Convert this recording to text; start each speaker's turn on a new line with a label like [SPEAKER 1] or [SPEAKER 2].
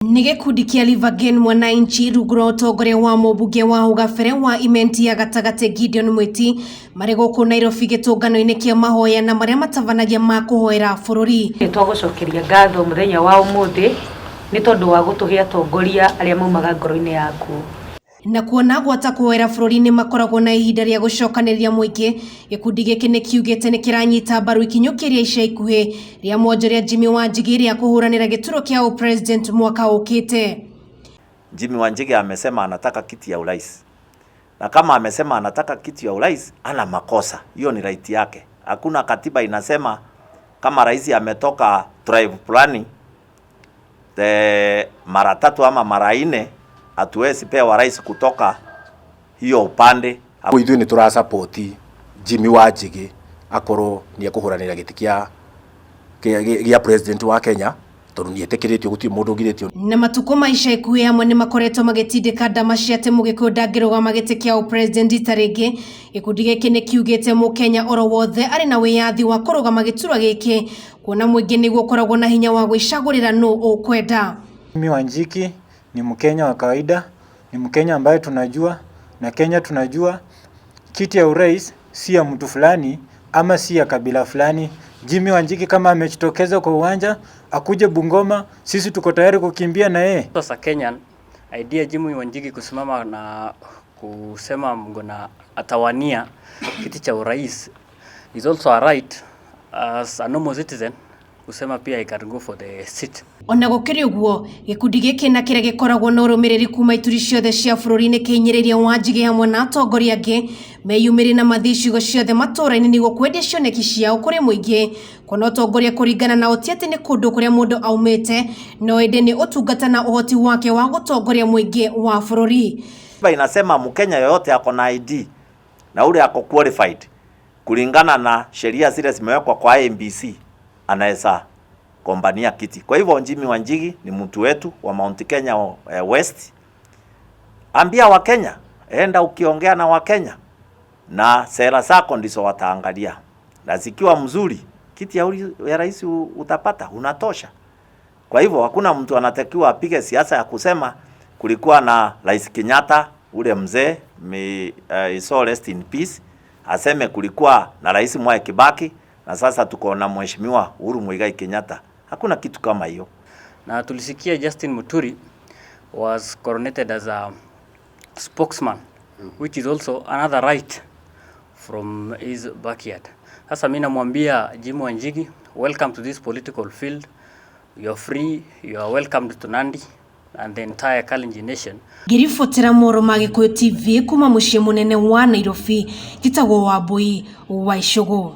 [SPEAKER 1] Nĩ gĩkundi kĩa Live Again Mwananchi rungu rwa ũtongoria wa mũmbunge wa hau gabere wa Imenti ya gatagatĩ Gideon Mwiti marĩ gũkũ Nairobi gĩtũngano-inĩ kĩa mahoya na marĩa matabanagia ma kũhoera bũrũri.
[SPEAKER 2] Nĩ twagũcokeria ngatho mũthenya wa ũmũthĩ nĩ tondũ wa gũtũhe atongoria arĩa maumaga ngoro-inĩ yaku.
[SPEAKER 1] Na kuona gwata kũhoera bũrũri nĩ makoragwo na ihinda rĩa gũcokanĩrĩria mũingĩ, gĩkundi gĩkĩ nĩ kiugĩte nĩ kĩranyita mbaru ikinyũkia rĩa ica ikuhĩ rĩa mwonjoria Jimmy Wanjigi rĩa kũhũranĩra gĩturwa kĩa ũpresident mwaka ũkĩte.
[SPEAKER 3] Jimmy Wanjigi amesema anataka kiti ya urais, na kama amesema anataka kiti ya urais, ana makosa, hiyo ni right yake. Hakuna katiba inasema kama rais ametoka tribe fulani mara tatu ama mara nne hatuwezi pewa rais kutoka hiyo upande.
[SPEAKER 4] Ithuĩ nĩ tũra support Jimmy Wanjigi akorwo nĩ ekũhũranĩra gĩtĩ kĩa president wa Kenya tondũ nĩ etĩkĩrĩtio, gũtirĩ mũndũ ũgirĩtio.
[SPEAKER 1] Na matukũ ma ica ikuhĩ amwe nĩ makoretwo magĩtindĩka ndama cia atĩ Mũgĩkũyũ ndangĩrũgama gĩtĩ kĩa ũpresident rita rĩngĩ. Gĩkundi gĩkĩ nĩ kiugĩte Mũkenya oro wothe arĩ na wĩyathi wa kũrũgama gĩturwa gĩkĩ kuona mũingĩ nĩguo ũkoragwo na hinya wa gwĩcagũrĩra nũ ũkwenda.
[SPEAKER 5] Jimmy Wanjigi ni Mkenya wa kawaida, ni Mkenya ambaye tunajua na Kenya tunajua kiti ya urais si ya mtu fulani ama si ya kabila fulani. Jimmy Wanjigi kama amejitokeza kwa uwanja akuje Bungoma, sisi tuko tayari kukimbia na yeye.
[SPEAKER 6] Sasa Kenyan idea Jimmy Wanjigi kusimama na kusema mgona atawania kiti cha urais is also a right as a normal citizen kusema pia I can go for the seat.
[SPEAKER 1] Ona gũkĩrĩ ũguo, gĩkundi gĩkĩ na kĩrĩa gĩkoragwo na ũrũmĩrĩri kuma ituri ciothe cia bũrũri nĩ kĩhinyĩrĩirie Wanjigi hamwe na atongoria angĩ meyumĩrie na mathiĩ icigo ciothe matũũra-inĩ nĩguo kwendia cioneki ciao kũrĩ mũingĩ. Kuona ũtongoria kũringana nao ti atĩ nĩ kũndũ kũrĩa mũndũ aumĩte, no ĩndĩ nĩ ũtungata na ũhoti wake wa gũtongoria mũingĩ wa bũrũri.
[SPEAKER 3] Katiba inasema Mkenya yoyote ako na ID na ule ako qualified kulingana na sheria zile zimewekwa kwa IEBC anaweza gombania kiti. Kwa hivyo Jimmy Wanjigi ni mtu wetu wa Mount Kenya West. Ambia Wakenya, enda ukiongea na Wakenya na sera zako ndizo wataangalia, na zikiwa mzuri kiti ya rais utapata, unatosha. Kwa hivyo hakuna mtu anatakiwa apige siasa ya kusema kulikuwa na Rais Kenyatta ule mzee may his soul rest in peace, aseme kulikuwa na Rais Mwai Kibaki na sasa tuko na Mheshimiwa Uhuru Muigai Kenyatta. Hakuna kitu kama hiyo.
[SPEAKER 6] Na tulisikia Justin Muturi was coronated as a spokesman, which is also another right from his backyard. Sasa mimi namwambia Jimmy Wanjigi, welcome to this political field. You are free, you are welcomed to Nandi and the entire Kalenjin nation.
[SPEAKER 1] Ngĩribotera mohoro ma Gĩkũyũ TV kuma mũciĩ mũnene wa Nairobi, njĩtagwo Wambui wa Icũgũ.